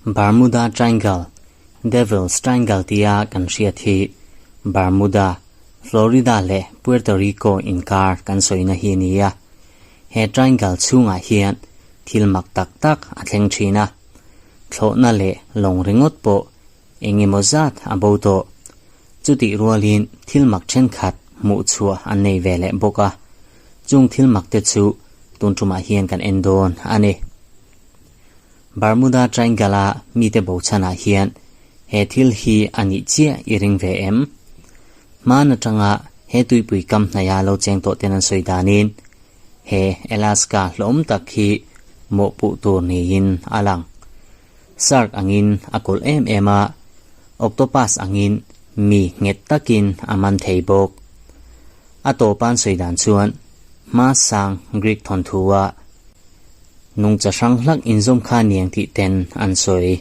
Bermuda Triangle, Devil's Triangle tia kan hriat hi Bermuda, Florida leh Puerto Rico inkar kan sawina hi a ni a. He triangle chhungah hian thil mak tak tak a thleng thin a, thlawhna leh lawng ringawt pawh eng emaw zat a bo tawh. Chutih rualin thil mak thenkhat hmuh chhuah an nei ve leh bawk a, chung thil mak te chu tun tumah hian kan en dawn a ni. Bermuda Triangle-a mite bo chhanah hian he thil hi a nih chiah i ring ve em? Hman atanga he tuipui kam hnaia lo cheng tawh ten an sawi danin he Alaska hlawm tak hi mawhpuh tur niin a lang. Shark angin a kawlh em em a, octopus angin mi nghet takin a man thei bawk. A tawpan sawi dan chuan hma sang Greek thawnthu-a nungcha hrang hlak inzawm kha niang tih ten an sawi.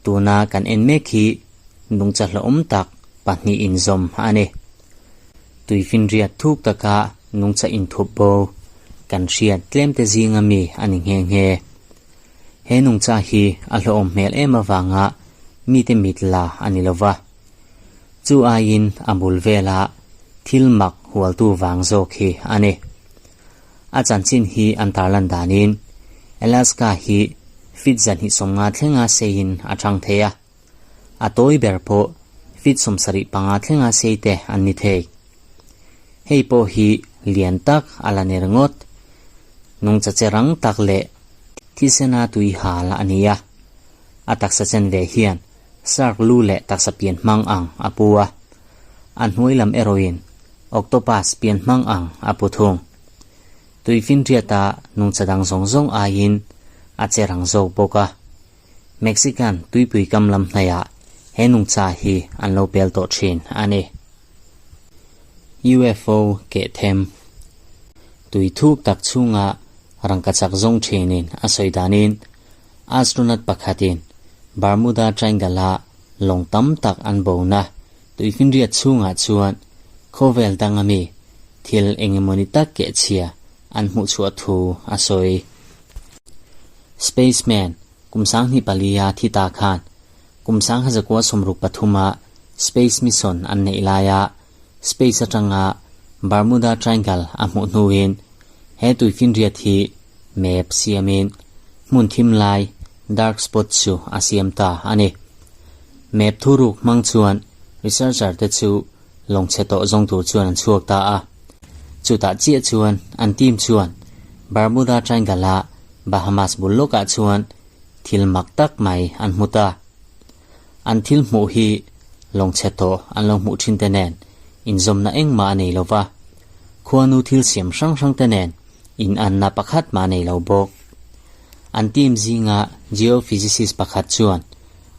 Tuna kan en mek hi nungcha hlauhawm tak pahnih inzawm a ni. Tuifinriat thuk taka nungcha inthup bo kan hriat tlemte zinga mi a ni nghe nghe. He nungcha hi a hlauhawm hmel em avanga mite mit la a ni lova. Chu aiin a bul vela thil mak hualtu vang zawk hi a ni. A chanchin hi an tarlan danin Alaska hi feet 250 thlenga seiin a chang thei a, a tawi ber pawh feet 75 thlenga sei te an ni thei. Hei pawh hi lian tak a la ni ringawt. Nungcha che rang tak leh thisena tui hal a ni a, a taksa chen ve hian shark lu leh taksa pian hmang ang a pu a, a hnuai lam erawhin octopus pian hmang ang a pu thung. Tuifinriata nungcha dang zawng zawng aiin a che rang zawk bawk a. Mexican tuipui kam lam hnaiah he nungcha hi an lo pel tawh thin a ni. UFO keh them tui thuk tak chhunga rangkachak zawng thinin a sawi danin astronaut pakhatin Bermuda Triangle-a lawng tam tak an bona tuifinriat chhungah chuan khawvel danga mi thil engemawni tak keh chhia an hmuh chhuah thu a sawi. Spaceman kum 2004-a thi ta khan kum 1963-a space mission an neih laia space atanga Bermuda Triangle a hmuh hnuin he tuifinriat hi map siamin hmun thim lai dark spot chu a siam ta a ni. Map thuruk hmang chuan researcher te chu lawng chhe tawh zawng tur chuan an chhuak ta a. Chutah chiah chuan an team chuan Bermuda Triangle-a Bahamas bul lawkah chuan thil mak tak mai an hmu ta. An thil hmuh hi lawng chhe tawh an lo hmuh thin te nen inzawmna engmah a nei lo va, khuanu thil siam hrang hrang te nen inanna pakhat mah a nei lo bawk. An team zinga geophysicist pakhat chuan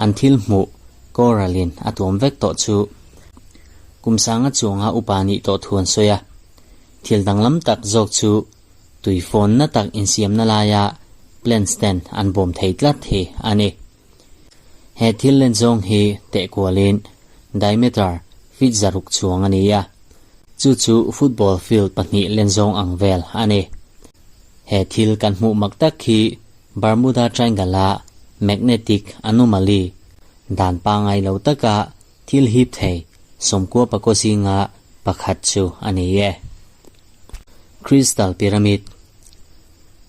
an thil hmuh coral-in a tuam vek tawh chu kum sanga chuanga upa nih tawh thu an sawi a. Thil danglam tak zawk chu tui fawnna tak insiamna laia plants ten an bawm thei tlat hi a ni. He thil len zawng hi teh kualin diameter feet 600 chuang a ni a, chu chu football field pahnih len zawng ang vel a ni. He thil kan hmuh mak tak hi Bermuda Triangle-a magnetic anomaly dan pangngai lo taka thil hip thei sawmkua pakaw zinga pakhat chu a ni e. Crystal Pyramid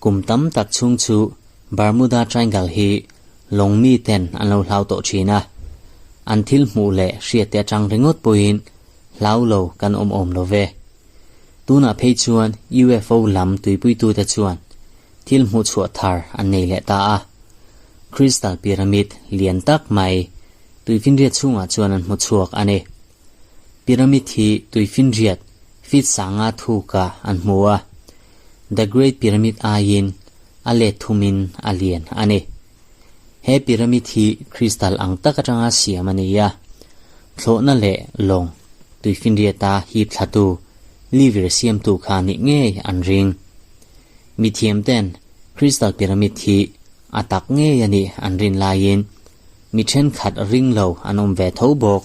Kum tam tak chhung chu Bermuda Triangle hi lawng mi ten an lo hlau tawh thin a, an thil hmuh leh hriat te atang ringawt pawhin hlau lo kan awm awm lo ve. Tunah phei chuan UFO lam tuipuitute chuan thil hmuh chhuah thar an nei leh ta a. Crystal Pyramid lian tak mai tuifinriat chhungah chuan an hmu chhuak a ni. Pyramid hi tuifinriat feet sanga thuka an hmu a, The Great Pyramid aiin a let thumin a lian a ni. He pyramid hi crystal ang tak atanga siam a ni a, thlawhna leh lawng tuifinriata hip thlatu lever siamtu kha nih ngei an ring. Mithiam ten crystal pyramid hi a tak ngei a nih an rin laiin mi thenkhat ring lo an awm ve tho bawk.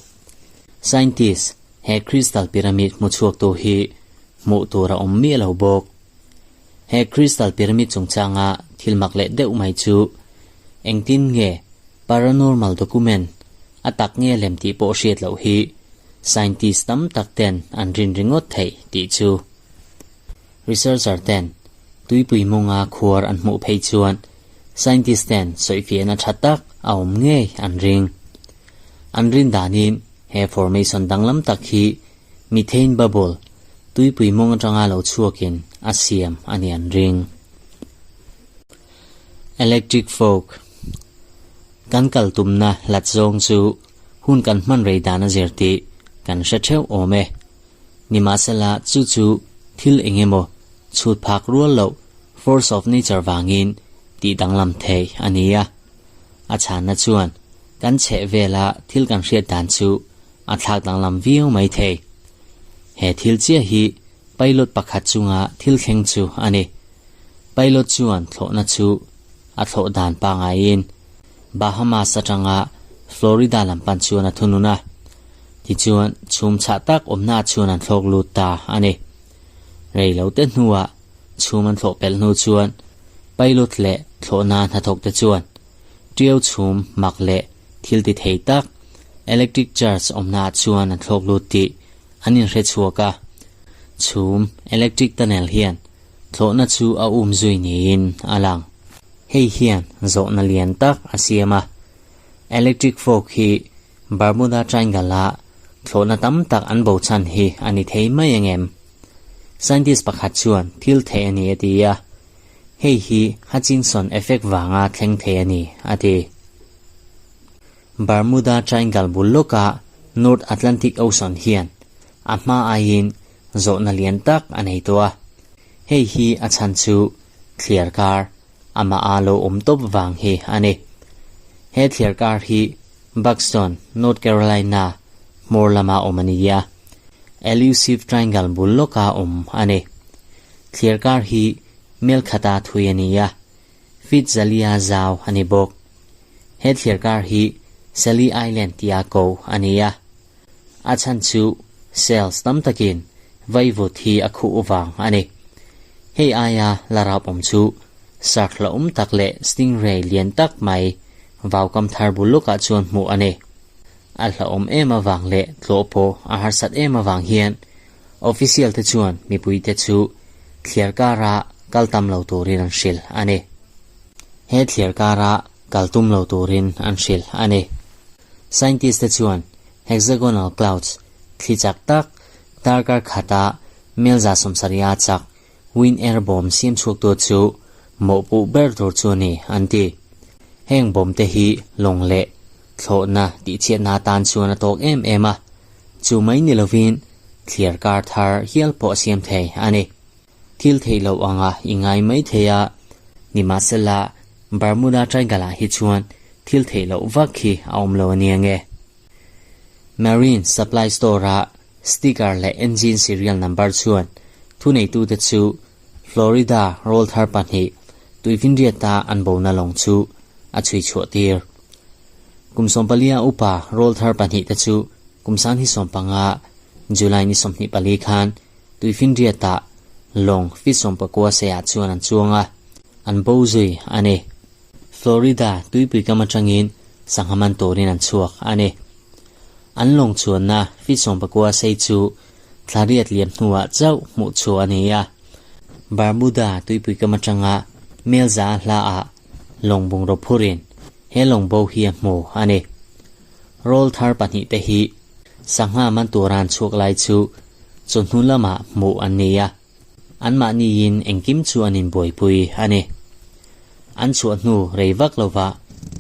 Scientist he crystal pyramid hmu chhuaktu hi hmuh tur a awm miah lo bawk. He crystal pyramid chungchanga thil mak leh deuh mai chu engtin nge paranormal document a tak nge lem tih pawh hriat loh hi scientist tam tak ten an rin ringawt theih tih chu. Researcher ten tuipui mawnga khuar an hmuh phei chuan scientist ten sawifiahna tha tak a awm ngei an ring. An rin danin he formation danglam tak hi methane bubble tuipui mawng atanga lo chhuakin a siam a ni an ring. Electric fog Kan kal tumna hlat zawng chu hun kan hman rei dan a zir tih kan hre theuh awm e. Nimahsela chu chu thil eng emaw chhut phak rual loh force of nature vangin tih danglam theih a ni a. A chhanna chuan kan chheh vela thil kan hriat dan chu a thlak danglam viau mai thei. He thil chiah hi pilot pakhat chunga thil thleng chu a ni. Pilot chuan thlawhna chu a thlawh dan pangaiin Bahamas atanga Florida lam pan chuan a thunun a. Tichuan, chhum chhah tak awmna chuan an thlawk lut ta a ni. Rei lo te hnuah chhum an thlawh pelh hnu chuan pilot leh thlawhna hnathawk te chuan tiau chhum mak leh thil ti thei tak electric charge awmna chuan an thlawk lut tih an inhre chhuak a. Chhum electric tunnel hian thlawhna chu a um zui niin a lang. Hei hian zawhna lian tak a siam a. Electric fog hi Bermuda Triangle-a thlawhna tam tak an bo chhan hi a ni thei mai ang em? Scientist pakhat chuan thil theih a ni a ti a, hei hi Hutchinson effect vanga thleng thei a ni a ti. Bermuda Triangle bul lawka North Atlantic Ocean hian a hma aiin zawhna lian tak a nei tawh a, hei hi a chhan chu thliar kar amah a lo awm tawp vang hi a ni. He thliar kar hi Buxton, North Carolina hmawr lama awm a ni a, Elusive Triangle bul lawka awm a ni. Thliar kar hi mel khata thui a ni a, feet zalia zau a ni bawk. He thliar kar hi Sally Island tia ko a ni a. A chhan chu cells tam takin vaivut hi a khuh vang a ni. Hei aia la rap awm chu shark hlauhawm tak leh stingray lian tak mai vaukam thar bul lawkah chuan hmuh a ni. A hlauhawm em avang leh tlawh pawh a harsat em avang hian official te chuan mipuite chu thliar kara kal tam lo turin an hrilh a ni. He thliar kara kal tum lo turin an hrilh a ni. Scientist te chuan hexagonal clouds, thli chak tak, darkar khata mel 170 chak wind air bawm siam chhuaktu chu mawhpuh ber tur chu a ni, an ti. Heng bawm te hi lawng leh thlawhna tihchhiatna atan chuan a tawk em em a, chu mai ni lovin thliar kar thar hial pawh a siam thei a ni. Thil theih loh anga i ngai mai thei a, nimahsela Bermuda Triangle-ah hi chuan thil theih loh vak hi a awm lo a nia nge. Marine Supply Store-a sticker leh engine serial number chuan thuneitute chu Florida rawlthar pahnih tuifinriata an bona lawng chu a chhui chhuah tir. Kum 14 upa rawlthar pahnihte chu kum 2015 July ni 24 khan Tuifinriatah lawng feet 19 seiah chuan an chuang a, an bo zui a ni. Florida tuipui kam atangin sangha man turin an chhuak a ni. An lawng chuanna feet 19 sei chu thla riat liam hnuah chauh hmuh chhuah a ni a. Bermuda tuipui kam atanga mel za hlaah lawng bungraw phurin he lawng bo hi a hmu a ni. Rawl thar pahnihte hi sangha man tura an chhuak lai chu chawhnu lamah hmuh an ni a, anmahniin engkim chu an inbuaipui a ni. An chhuah hnu rei vak lova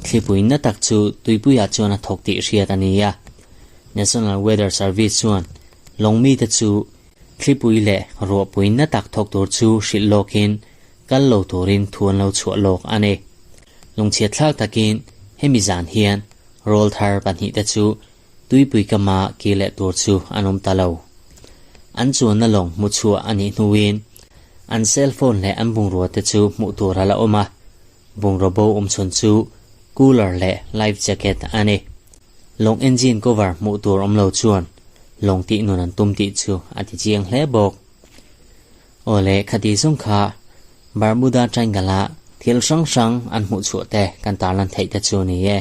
thlipui na tak chu tuipuiah chuan a thawk tih hriat a ni a. National Weather Service chuan lawngmite chu thlipui leh ruahpui na tak thawk tur chu hrilh lawkin kal lo turin thu an lo chhuah lawk a ni. Lungchhiatthlak takin hemi zan hian rawl thar pahnihte chu tuipui kama ki leh tur chu an awm ta lo. An chuanna lawng hmu chhuah a nih hnuin an cell phone leh an bungrua te chu hmuh tur a la awm a, bungraw bo awm chhun chu cooler leh life jacket a ni. Lawng engine cover hmuh tur awm lo chuan lawng tih nun an tum tih chu a ti chiang hle bawk. Awle, khati zawng kha Bermuda Triangle-a. Thil hrang hrang an hmuh chhuah te kan tarlan theih te chu a ni e.